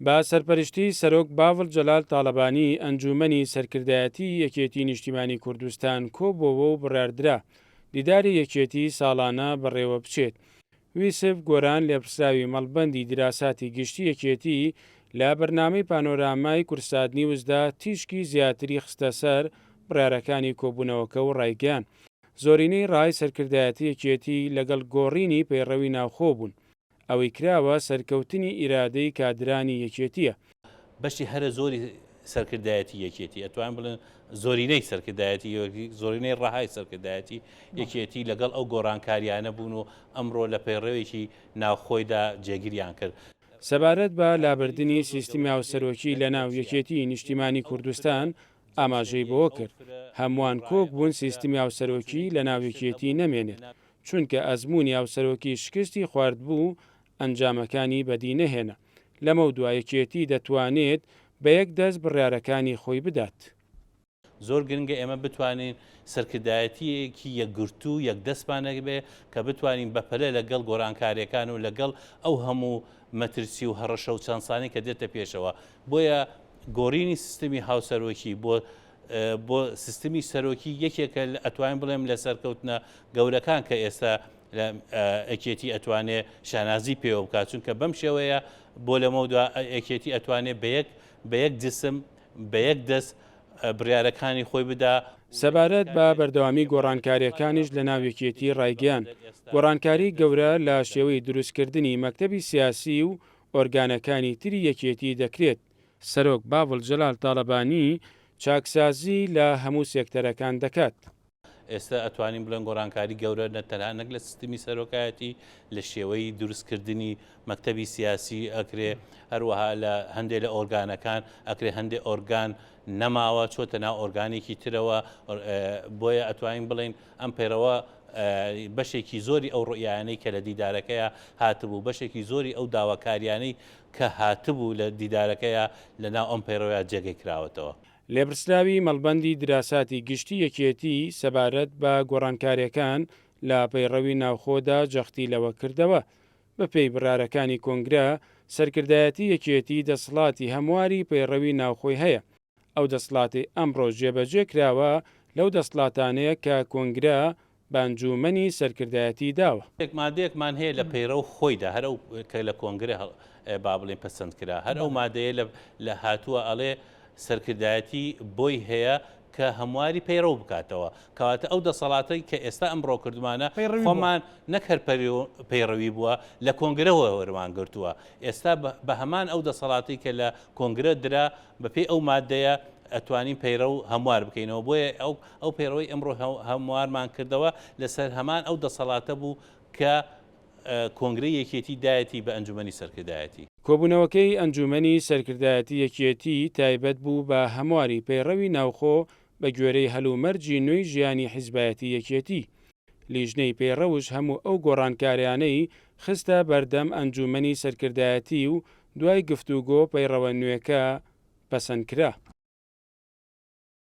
بە سەرپەرشتی سەرۆک باڤڵ جەلال تاڵەبانی، ئەنجوومەنی سەرکردایەتیی یەکێتی نیشتیمانی کوردستان کۆبووەوە و بڕیاردرا دیداری یەکێتی ساڵانە بەڕێوەبچێت. ویسف گۆران لێپرسراوی مەڵبەندی دیراساتی گشتی یەکێتی لە بەرنامەی پانۆرامای کوردساتنیوزدا تیشکی زیاتری خستە سەر بڕیارەکانی کۆبوونەوەکە و ڕایگەیاند، زۆرینەی ڕای سەرکردایەتی یەکێتی لەگەڵ گۆڕینی پەیڕەوی ناوخۆ بوون. ئەوەی کراوە سەرکەوتنی ئیرادەی کادرانی یەکێتییە. بەشی هەرە زۆری سەرکردایەتی یەکێتی، ئەتوانین بڵێن زۆرینەی سەرکردایەتی زۆرینەی ڕەهای سەرکردایەتی یەکێتی لەگەڵ ئەو گۆڕانکاریانە بوون و ئەمڕۆ لە پەیڕەوێکی ناوخۆیدا جێگیریان کرد. سەبارەت بە لابردنی سیستمی هاوسەرۆکی لەناو یەکێتیی نیشتیمانی کوردستان ئاماژەی بەوە کرد، هەمووان کۆک بوون سیستمی هاوسەرۆکی لەناو یەکێتی نەمێنێت، چونکە ئەزموونی هاوسەرۆکی شکستی خواردبوو ئەنجامەکانی بەدی نەهێنا، لەمەودوا یەکێتی دەتوانێت بە یەک دەست بڕیارەکانی خۆی بدات. زۆر گرنگە ئێمە بتوانین سەرکردایەتییەکی یەکگرتوو، یەکدەستمان هەبێ کە بتوانین بەپەلە لەگەڵ گۆڕانکارییەکان و لەگەڵ ئەو هەموو مەترسی و هەڕەشە و چانسانەی کە دێتە پێشەوە. بۆیە گۆڕینی سیستمی هاوسەرۆکی بۆ بۆ سیستمی سەرۆکی یەکێکە ئەتوانین بڵێم لە سەرکەوتنە گەورەکان کە ئێستا یەکێتی ئەتوانێ شانازی پێوە بکات چونکە بەم شێوەیە بۆ لەمەودوا یەکێتی ئەتوانێ بە یەک بە یەک جسم بە یەک دەست بڕیارەکانی خۆی بدا. سەبارەت بە بەردەوامی گۆڕانکارییەکانیش لەناو یەکێتی ڕایگەیاند، گۆڕانکاری گەورە لە شێوەی دروستکردنی مەکتەبی سیاسی و ئۆرگانەکانی تری یەکێتی دەکرێت، سەرۆک باڤڵ جەلال تاڵەبانی چاکسازی لە هەموو سێکتەرەکان دەکات. ئێستا ئەتوانین بڵێن گۆڕانکاری گەورە نە تەنها نەک لە سیستمی سەرۆکایەتی لە شێوەی دروستکردنی مەکتەبی سیاسی ئەکرێ هەروەها لە هەندێک لە ئۆرگانەکان ئەکرێ هەندێک ئۆرگان نەماوە چۆتە ناو ئۆرگانێکی ترەوە بۆیە ئەتوانین بڵێین ئەم پەیڕەوە بەشێکی زۆری ئەو ڕوئیانەی کە لە دیدارەکەیا هاتبوو بەشێکی زۆری ئەو داواکاریانەی کە هاتبوو لە دیدارەکەیا لە ناو ئەم پەیڕەوەیا جێگەی کراوەتەوە. لێپرسراوی مەڵبەندی دیراساتی گشتی یەکێتی سەبارەت بە گۆڕانکاریەکان لە پەیڕەوی ناوخۆدا جەختی لەوە کردەوە، بەپێی بڕیارەکانی کۆنگرە، سەرکردایەتی یەکێتی دەسڵاتی هەمواری پەیڕەوی ناوخۆی هەیە، ئەو دەسڵاتەی ئەمڕۆ جێبەجێ کراوە لەو دەسڵاتانەیە کە کۆنگرە بە ئەنجوومەنی سەرکردایەتی داوە. مادەیەکمان هەیە لە پەیڕەو خۆیدا هەر ئەو کە لە کۆنگرە با بڵێین پەسەند کرا هەر ئەو مادەیە لە هاتووە ئەڵێ سەرکردایەتی بۆی هەیە کە هەمواری پەیڕەو بکاتەوە کەواتە ئەو دەسەڵاتەی کە ئێستا ئەمڕۆ کردمانە خۆمان نەک هەر پەیڕەوی بووە لە کۆنگرەوە وەرمان گرتووە ئێستا بە هەمان ئەو دەسەڵاتی کە لە کۆنگرە درا بەپێی ئەو مادەیە ئەتوانین پەیڕەو هەموار بکەینەوە بۆیە ئەو ئەو پەیڕەوەی ئەمڕۆ هەموارمان کردەوە لەسەر هەمان ئەو دەسەڵاتە بوو کە کۆنگرەی یەکێتی دایەتی بە ئەنجومەنی سەرکردایەتی. کۆبوونەوەکەی ئەنجومەنی سەرکردایەتی یەکێتی تایبەت بوو بە هەمواری پەیڕەوی ناوخۆ بە گوێرەی هەلومەرجی نوێی ژیانی حیزبایەتی یەکێتی. لیژنەی پەیڕەوش هەموو ئەو گۆڕانکاریانەی خستە بەردەم ئەنجومەنی سەرکردایەتی و دوای گفتوگۆ پەیڕەوە نوێکە پەسەندکرا.